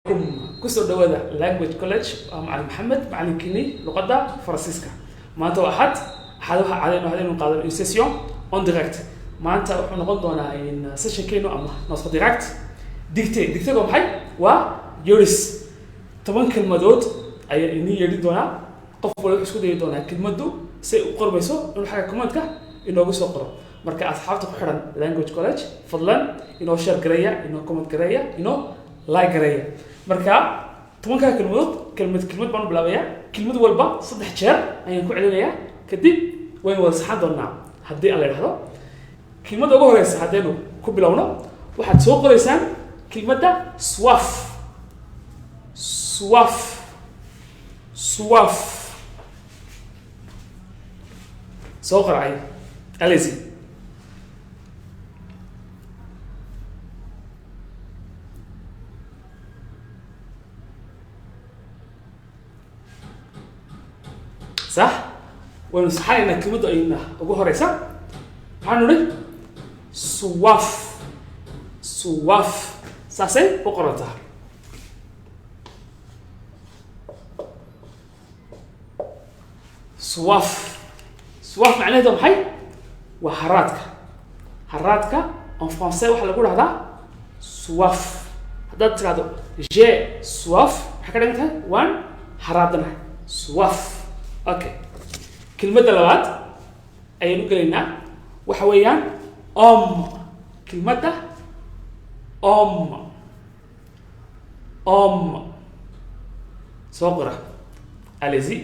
Kusoo dhawaada Language College. Waa Macalin Maxamed, macalinkiini luqadda Faransiiska. Maanta waa Axad. Axad waxaa caadayn waxaynu qaadan une session en direct. Maanta wuxuu noqon doonaa in sessionkeenu ama notre direct dictée. Dictée waa maxay? Waa yeris. 10 kelmadood ayaan idin yeedhin doonaa. Qof walba wuxuu isku dayi doonaa kelmaddu say u qormayso inuu xagga commentka inoogu soo qoro. Marka asxaabta ku xidhan Language College, fadlan inoo share gareeya, inoo comment gareeya, inoo like gareeya. Marka 10-kaa kelmadood kelmad kelmad baan u bilaabayaa. Kelmad walba saddex jeer ayaan ku celinayaa, kadib waynu wada saxan doonaa haddii aan la idhahdo. Kelmadda ugu horeysa haddaynu ku bilowno, waxaad soo qoraysaan kelmadda soif. Soif, soif, soo qoracay. Allez-y. Sax, waynu saxanaynaa kelmadda ayna ugu horeysa. Maxaanu nihi? Soif. Soif saasay u qorantaa. Soif, soif macnaheedu waa maxay? Waa haraadka. Haraadka en français waxaa lagu dhahdaa soif. Haddaad tirahdo "j'ai soif", maxay ka dhigan tahay? Waan haraadanahay. Soif. Okay, kelmadda labaad ayaan u gelaynaa. Waxa weeyaan homme. Kelmadda homme, homme, soo qora. Allez-y.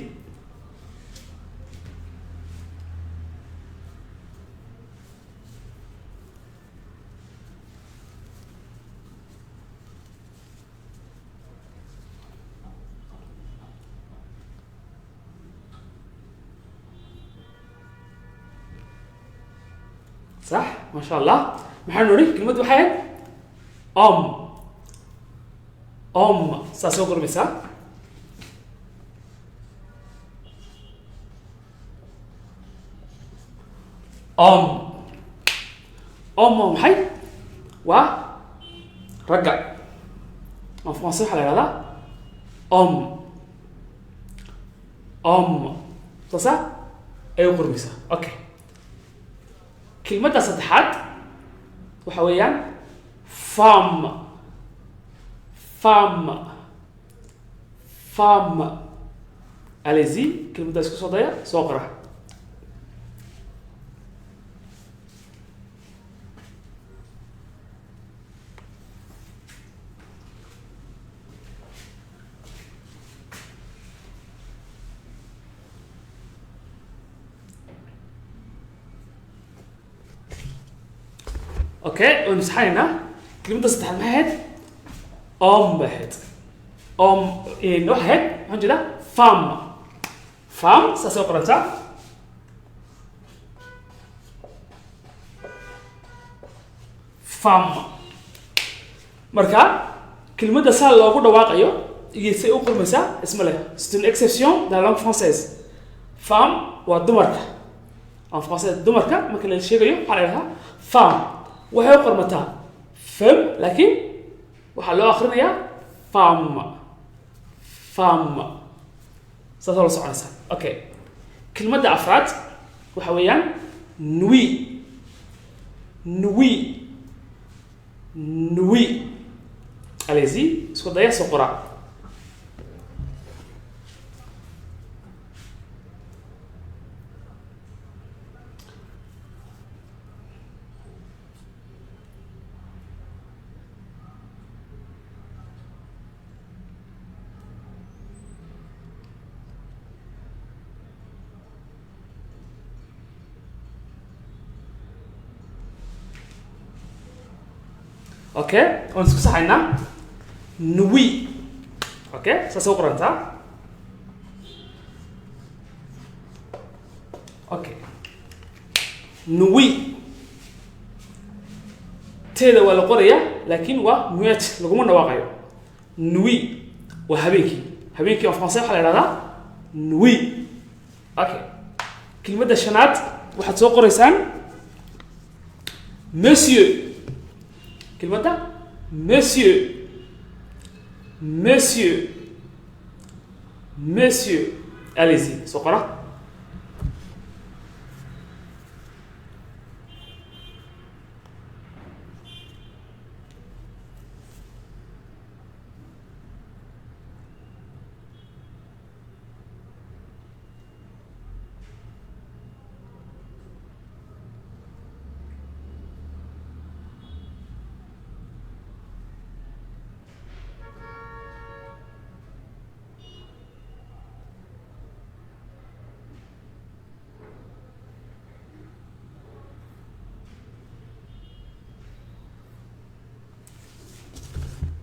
Sax, maasha Allah. Maxaanu nihi? Kelmaddu waxay ahayd homme. Homme saa soo qormaysaa. Homme, homme waa maxay? Waa ragga. En français waxaa la ihahdaa homme. Homme saasa ayay u qormaysaa. Okay, kelmadda saddexaad waxa weeyaan femme. Femme, femme. Allez-y, kelmadda isku soo daya, soo qora. Okay, waynu saxanaynaa. Kelmadda saddexaad maxay ahayd? Homme bay ahayd. Homme waxay ahayd, maxaan jeedaa, femme. Femme saasay u qorantaa. Femme. Marka kelmadda saa loogu dhawaaqayo iyo say u qormaysaa isma leh. C'est une exception dans la langue française. Femme waa dumarka. En français dumarka marka la sheegayo waxaa la yidhahdaa femme. Waxay u qormataa femme, laakiin waxaa loo akrinayaa femme. Femme saasoo la soconaysa. Okay, kelmadda afraad waxa weeyaan nuit. Nuit, nuit. Allez-y, isku daya, soo qora. Okay, waan isku saxaynaa. Nuit. Okay, saasay u qorantaa. Okay, nuit teeda waa la qorayaa, laakiin waa muet, laguma dhawaaqayo. Nuit waa habeenkii. Habeenkii en français waxaa la ihahdaa nuit. Okay, kelmadda shanaad waxaad soo qoraysaan monsieur. Kelmadda monsieur. Monsieur, monsieur. Allez-y, soo qora.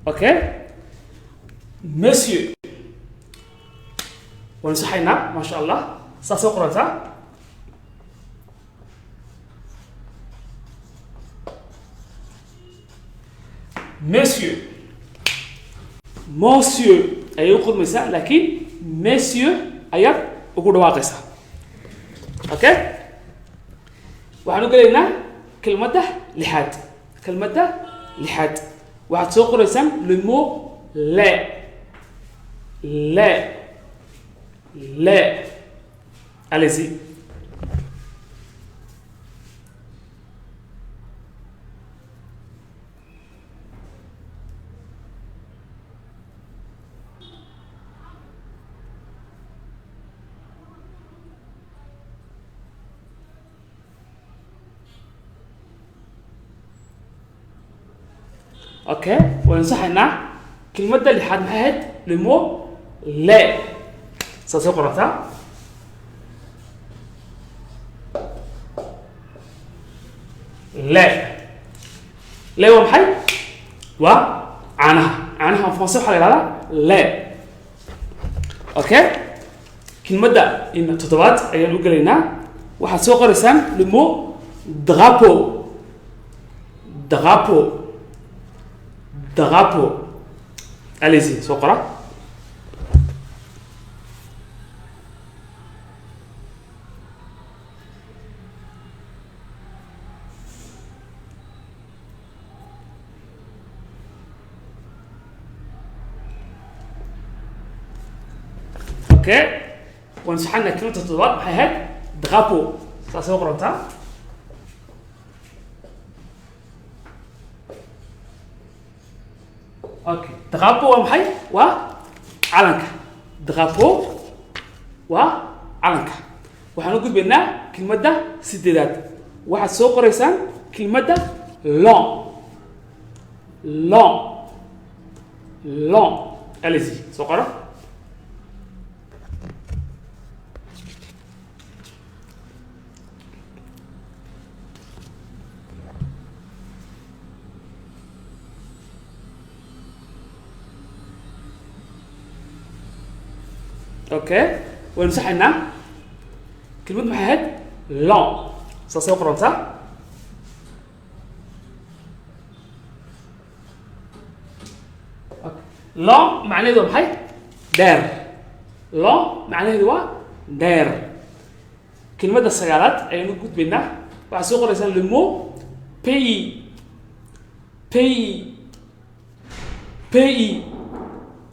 Okay, monsieur waynu saxaynaa, maasha Allah. Saasay u qorantaa. Monsieur, monsieur ayay u qormaysaa, laakiin monsieur ayaad ugu dhawaaqaysaa. Okay, waxaan u gelaynaa kelmadda lixaad. Kelmadda lixaad waxaad soo qoraysaan le mot lait, lait, lait. Allez-y. Okay, waynu saxaynaa. Kelmadda lixaad maxay ahayd? Le mot lait, saasay qorantaa. Lait, lait waa maxay? Waa caanaha. Caanaha en français waxaa la yihahdaa lait. Okay, kelmadda in toddobaad ayaan u gelaynaa. Waxaad soo qoraysaan le mot drapeau, drapeau, drapeau. Allez-y, soo qora. Okay, waan saxanaa. Kelmadda toddobaad maxay ahayd? Drapeau, saasay u qorantaa. Okay, drapeau waa maxay? Waa calanka. Drapeau waa calanka. Waxaan u gudbaynaa kelmadda sideedaad. Waxaad soo qoraysaan kelmadda long, long, long. Allez-y, soo qoro. Okay, waynu saxaynaa. Kelmad maxay ahayd? Long, saasay u qorantaa. Okay. Long macnaheedu waa maxay? Dheer. Long macnaheedu waa dheer. Kelmadda sagaalaad ayaynu gudbaynaa. Waxaad soo qoraysaan le mot pays, pays, pays.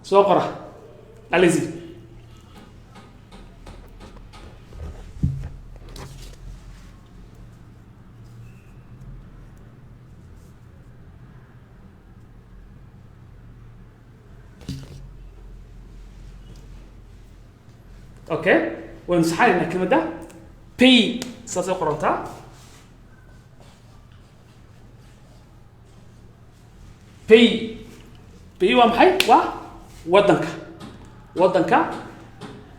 Soo qora. Allez-y. Okay, waynu saxanaynaa. Kelmadda pays saasay u qorantaa. Pays, pays waa maxay? Waa waddanka. Waddanka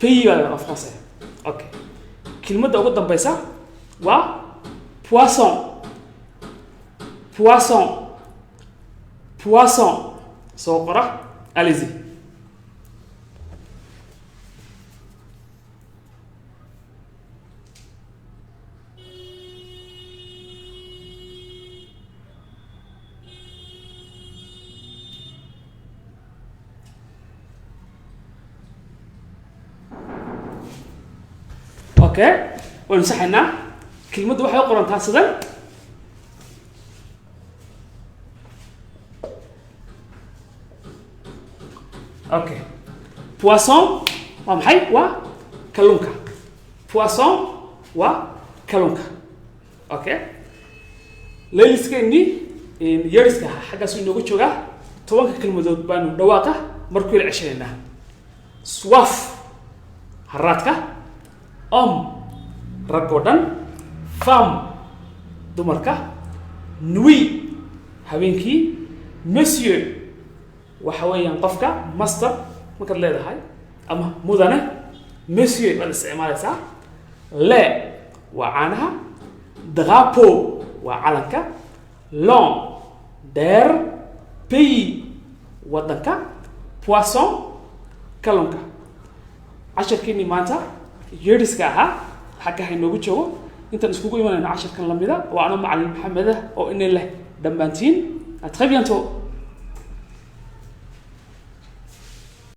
pays baa la yidhahdaa français. Okay, kelmadda ugu dambeysa waa poisson, poisson, poisson. Soo qora. Allez-y. Okay, waynu saxaynaa. Kelmaddu waxay u qorantaa sidan. Okay, poisson waa maxay? Waa kalluunka. Poisson waa kalluunka. Okay, layliskeenii yeeriska ahaa xaggaasuu inooga joogaa. 10-ka kelmadood baanu dhawaaqa markuu ila ceshanaynaa. Soif, haraadka. Homme, rag oo dhan. Femme, dumarka. Nuit, habeenkii. Monsieur waxa weeyaan qofka master markaad leedahay ama mudane, monsieur baad isticmaalaysaa. Lait waa caanaha. Drapeau waa calanka. Long, dheer. Pays, waddanka. Poisson, kalluunka. Casharkeenii maanta yeeriska ahaa xagga ha inoogu joogo. Intaan iskugu imanayno casharkan lamida, waa anoo Macalin Maxamed ah oo inay leh dhammaantiin, à très bientôt.